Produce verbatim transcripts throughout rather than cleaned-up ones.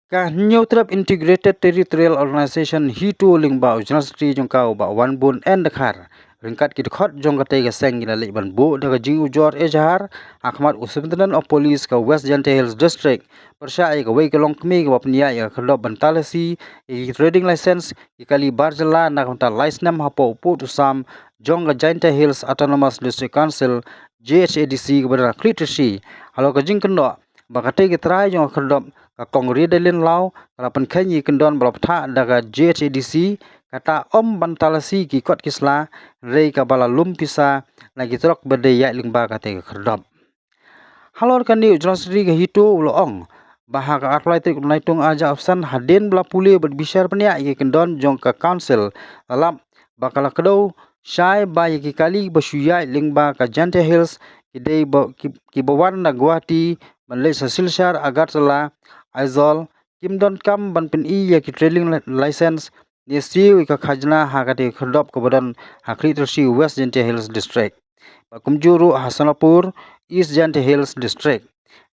Ka Hynñiewtrep Integrated Territorial Organization HITO lyngba u General Secretary jong ka u Bah Wanbun N Dkhar, ryngkat ki dkhot jong katei ka seng ki la leit ban buh da ka jingujor ejahar ha khmat u Superintendent of Police ka West Jaintia Hills District pyrshah ïa kawei ka longkmie kaba pynïaid ïa ka khyrdop ban talasi ïa ki trading license ki kali bar jylla na ka bynta lai snem hapoh u pud u sam jong ka Jaintia Hills Autonomous District Council, JHADC, kaba don ha Khliehtrishie. Halor ka jingkynnoh ba katei ka trai jong ka khyrdop, ka Kong Ridalin Law, ka la pynkheiñ ïa ki kyndon ba la bthah da ka JHADC, kata ym ban talasi ki kot ki sla, hynrei kaba la lum pisa na ki trok ba dei ïaid lyngba katei ka khyrdop. Halor kane u General Secretary ka HITO u la ong ba ha ka arphew lai tarik u Naitung arhajar arphew san, hadien ba la pule bad bishar bniah ïa ki kyndon jong ka Council, la lap ba ka la kdew shai ba ïa ki kali ba shu ïaid lyngba ka Jaintia Hills ki dei ba, ki, kiba wan na Guwahati ban leit sha Silchar, Agartala, Aizawl, kim donkam ban pyni ïa ki trading li-, license ne siew ïa ka khajna ha katei ka khyrdop kaba don ha Khliehtrishie, West Jaintia Hills District, bad kumjuh ruh ha Sonapur, East Jaintia Hills District.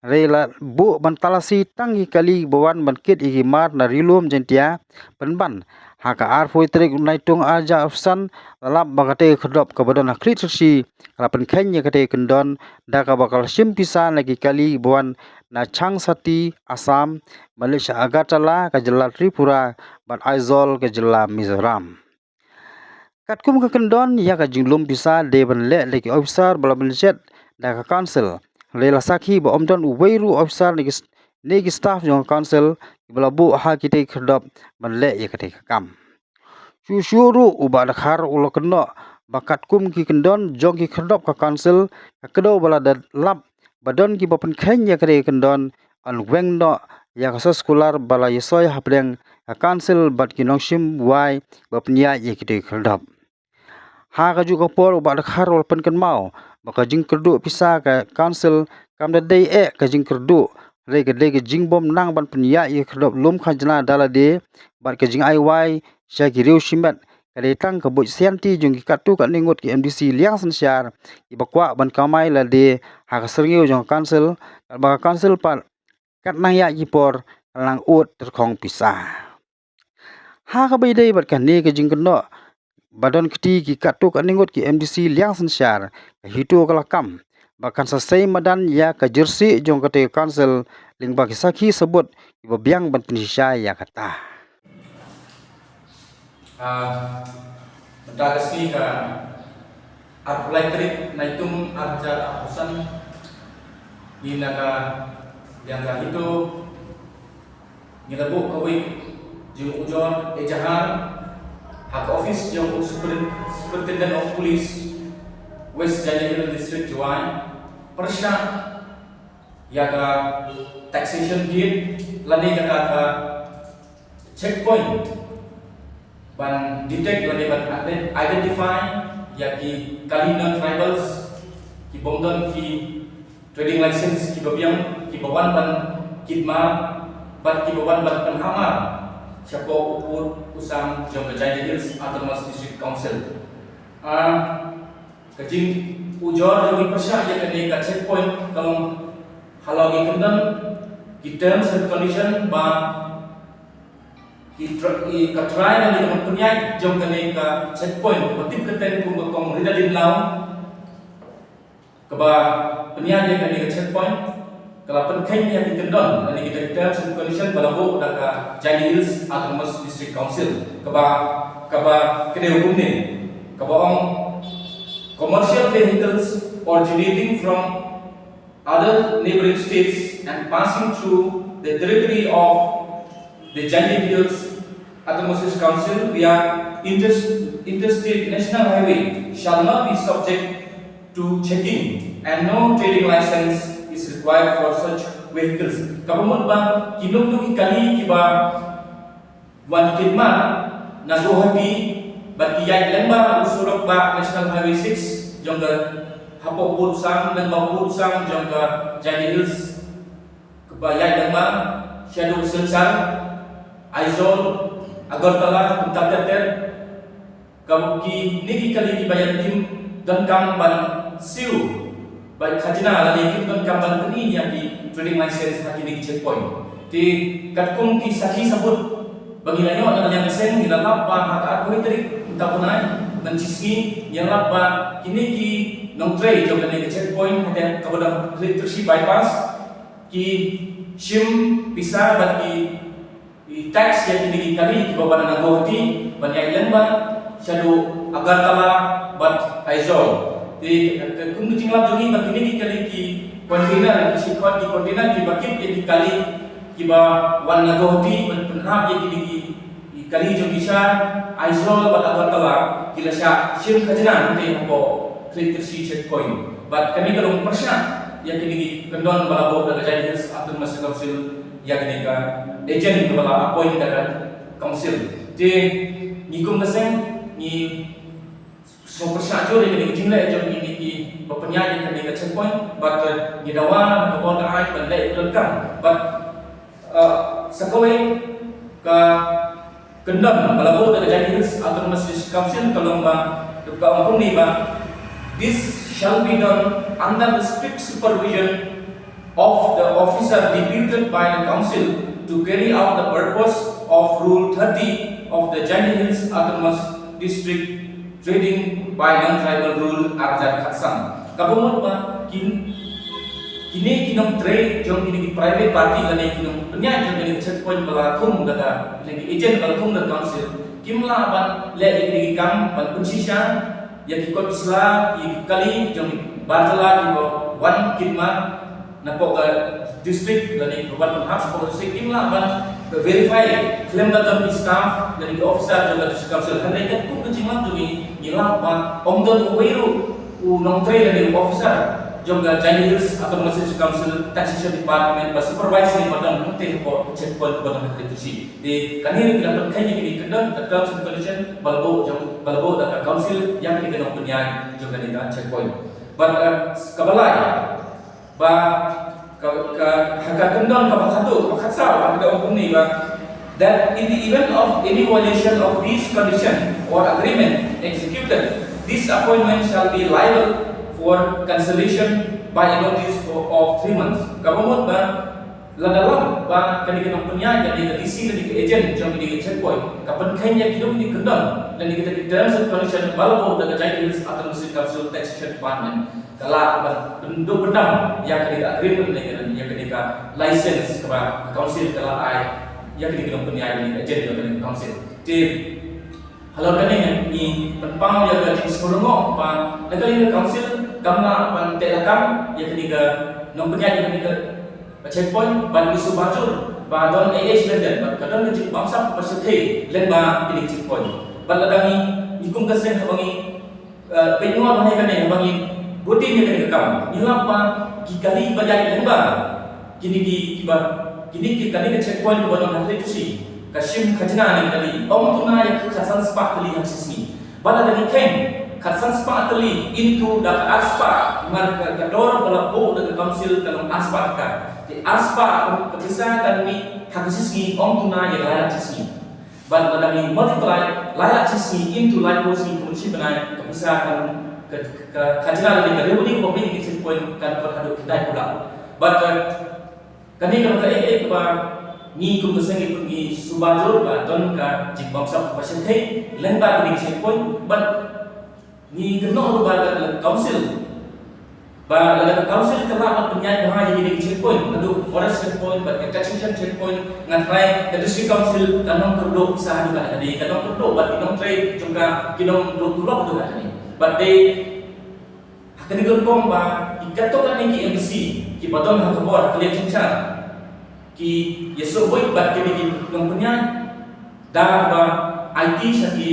Hynrei la buh ban talasi tang ki kali ba wan ban kit ïa ki mar na Ri Lum Jaintia. Pynban ha ka arphew tarik u Naitung arhajar arphew san, la lap ba katei ka khyrdop kaba don ha Khliehtrishie ka la pynkheiñ ïa katei ka kyndon da kaba ka la shim pisa na ki kali ba wan na Changshatthi, Assam, ban leit sha Agartala, ka jylla Tripura, bad Aizawl, ka jylla Mizoram. Katkum ka kyndon, ïa ka jinglum pisa dei ban leh da ki ophisar ba la mynjat da ka Council. Hynrei la sakhi ba ym don uwei ruh u ophisar ne ki s-, ne ki staff jong ka Council kiba la buh ha kitei ki khyrdop ban leh ïa katei ka kam. Shuh shuh ruh u Bah Dkhar u la kynnoh ba katkum ki kyndon jong ki khyrdop ka Council, ka kdew ba la da lap ba don kiba pynkheiñ ïa katei ka kyndon, yn weng noh ïa ka soskular ba la ïasoi hapdeng ka Council bad ki nongshim wai ba pynïaid ïa kitei ki khyrdop. Ha kajuh ka por u Bah Dkhar u la pynkynmaw ba ka jingkyrduh pisa ka Council kam da dei eh ka jingkyrduh, hynrei ka dei ka jingbym nang ban pynïaid ïa ka khyrdop lum khajna da lade, bad ka jingai wai sha ki riew shimet ka dei tang ka buit sianti jong ki katto katne ngut ki MDC liang synshar kiba kwah ban kamai lade ha ka syrngiew jong ka Council, katba ka Council pat kat nang ïaid ki por ka nang ud tyrkhong pisa. Ha kaba ïadei bad kane ka jingkynnoh ba don kti ki katto katne ngut ki MDC liang synshar, ka HITO ka la kam ba kan sa sei madan ïa ka jersey jong katei ka Council lyngba ki sakhi sabut kiba biang ban pynshisha ïa kata. Ah, mynta ka sngi ka arphew lai tarik Naitung arhajar arphew san, ngi na ka liang ka HITO ngi la buh kawei ka jingujor ejahar ha ka office jong u Superin-, Superintendent of Police, West Jaintia Hills District, Jowai, pyrshah ïa ka taxation gate lane kata ka checkpoint ban detect lane ban ident-, identify ïa ki kali non-tribals kibym don ki trading license kiba biang, kiba wan ban kit mar bad kiba wan ban pynhap mar shapoh u pud u sam jong ka Jaintia Hills Autonomous District Council. Ah, ka jingujor jong ngi pyrshah ïa kane ka checkpoint ka long halor ki kyndon, ki terms and condition ba ki tra-, ki ka trai lane ka pynïaid jong kane ka checkpoint kaba tip kyrteng kum ka Kong Ridalin Law, kaba pynïaid ïa kane ka checkpoint, ka la pynkheiñ ïa ki kyndon lane kita ki terms and condition ba la buh da ka Jaintia Hills Autonomous District Council, kaba, kaba kdew kumne, kaba ong: Commercial vehicles originating from other neighboring states and passing through the territory of the Jaintia Hills Autonomous Council via inter-, Interstate National Highway shall not be subject to checking and no trading license is required for such vehicles. Kaba mut ba ki nuknuk ki kali kiba wan kit mar na Guwahati bad ki ïaid lyngba u surok ba National Highway six jong ka hapoh pud u sam, lyngba pud u sam jong ka Jaintia Hills, kaba ïaid lyngba shaduh Silchar, Aizawl, Agartala, kumta ter ter. Kaba kine ki kali kiba ïaid kim donkam ban siew bai khajna lane kim donkam ban pyni ïa ki trading license ha kine ki checkpoint. Te katkum ki sakhi sabut ba ngi la ïoh na ka liang ka seng, ngi la lap ba ha ka arphew tarik mynta u bnai, mynshisngi ngi la lap ba kine ki nongtrei jong kane ka checkpoint ha ka Kbon Dam Khliehtyrshi bypass ki shim pisa bad ki i tax ïa kine ki kali kiba wan na Guwahati ban ïaid lyngba shaduh Agartala bad Aizawl. Te ka kum ka jinglap jong ngi ba kine ki kali ki container, ki shipment ki container kiba kit ïa ki kali kiba wan na Guwahati ban pynhap ïa kine ki kali jong ki sha Aizawl bad Agartala ki la shah shim khajna hangtei hapoh Khliehtyrshi checkpoint. Bad kane ka long pyrshah ïa kine ki kyndon ba la buh da ka Jaintia Hills Autonomous Council ïa kane ka agent kaba la appoint da ka council. Te ngi kum ka seng ngi sngewpyrshah jur ïa kane ka jingleh jong kine kiba pynïaid ïa kane ka checkpoint bad ngi dawa na ka bor ka aiñ ban leh ïa ka donkam. Bad sa kawei ka kyndon ba la buh da ka Jaintia Hills Autonomous District Council ka long ba ka ong kumne ba this shall be done under the strict supervision of the officer deputed by the council to carry out the purpose of Rule thirty of the Jaintia Hills Autonomous District Trading by Non-Tribal Rule ar hajar khatsan. Kaba mut ba kin kine ki nongtrei jong kine ki private party lane ki nongpynïaid jong kine ki checkpoint ba la thung da ka, kine ki agent ba la thung da ka council kim lah ban leh ïa kine ki kam ban pynshisha ïa ki kot ki sla, ïa ki kali jong ki bar jylla kiba wan kit mar napoh ka district lane kiba wan pynhap shapoh ka district, kim lah ban verify khlem da don ki staff lane ki officer jong ka district council. Hynrei katkum ka jinglap jong ngi, ngi lap ba ym don uwei ruh u nongtrei lane u officer jong ka Jaintia Hills Autonomous District Council Taxation Department ba supervise ne ba don hangtei hapoh checkpoint ba don ha Khliehtyrshi. Te kane ruh ki la pynkheiñ ïa kine ki kyndon, ka terms and condition ba la buh jong, ba la buh da ka council ïa kine ki nongpynïaid jong kane ka checkpoint. Bad kaba lai ba ka, ka, ha ka kyndon kaba khatduh, kaba khatsaw, ka da ong kumne ba that in the event of any violation of this condition or agreement executed, this appointment shall be liable for cancellation by a notice for, of three months. Kaba mut ba lada lap ba kane ka nongpynïaid, kane ka D C, kane ka agent jong kane ka checkpoint ka pynkheiñ ïa kino kino ki kyndon lane kita ki terms and condition ba la buh da ka Jaintia Hills Autonomous Council Taxation Department, ka lah ban pynduh pyndam ïa kane ka agreement ne ïa kane ka license kaba ka council ka la ai ïa kane ka nongpynïaid, kane ka agent jong kane ka council. Te halor kane ngi pynpaw ïa ka jingsngew lyngngoh ba na ka liang ka council kam lah ban teh lakam ïa kane ka nongpynïaid, ïa kane ka checkpoint, bad ngi sngewbha jur ba don ei ei lyndet bad ka don ka jingbamsap ba shyrkhei lyngba kine ki checkpoint. Bad lada ngi, ngi kum ka seng haba ngi pynngor ha kane, haba ngi bud ïa kane ka kam, ngi lap ba ki kali ba ïaid lyngba kine ki, kiba, kine ki, kane ka checkpoint kaba don ha Khliehtyrshi ka shim khajna ne kali ym duna ïa ka khatsan spah tylli ha ka shi sngi. Bad lada ngi kheiñ khatsan spah tylli into da ka ar spah, namar ka, ka dor ba la buh da ka council ka long ar spah tyngka. Te ar spah ka pisa kan mih ha ka shi sngi ym duna ïa ka lai lak shi sngi. Bad lada ngi multiply lai lak shi sngi into laiphew sngi kumne shi bnai, ka pisa kan, ka, ka, ka khajna lane ka revenue kaba mih na ki checkpoint kan don haduh khyndai phew lak. Bad ka, kane ka long kaei kaei kaba ngi kum ka seng ngi sngewbha jur ba don ka jingbamsap ba shyrkhei lyngba kine ki checkpoint. Bad ngi kynnoh ruh ba lada ka council, ba lada ka council ka lah ban pynïaid bha ïa kine ki checkpoint, naduh forest checkpoint bad ka taxation checkpoint, nga tharai ka district council kan ym kyrduh pisa haduh katta katta, kan ym kyrduh bad ki nongtrei jong ka kin ym duh tulop haduh katta katta. Bad dei ha kane ka rukom ba ki katto katne ki M D C kiba don ha ka bor ha ka liang synshar ki ïasoh buit bad kine ki nongpynïaid da kaba aiti sha ki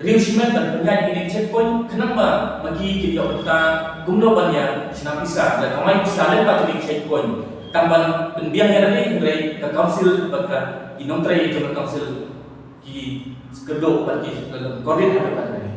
riew shimet ban pynïaid kine ki checkpoint, khnang ba ma ki kin ïoh bynta kumno ban ïa shna pisa, ïa kamai pisa lyngba kine ki checkpoint. Tang ban pynbiang ïa lade, hynrei ka council bad ka, ki nongtrei jong ka council ki kyrduh bad ki coordinate haduh katta katta.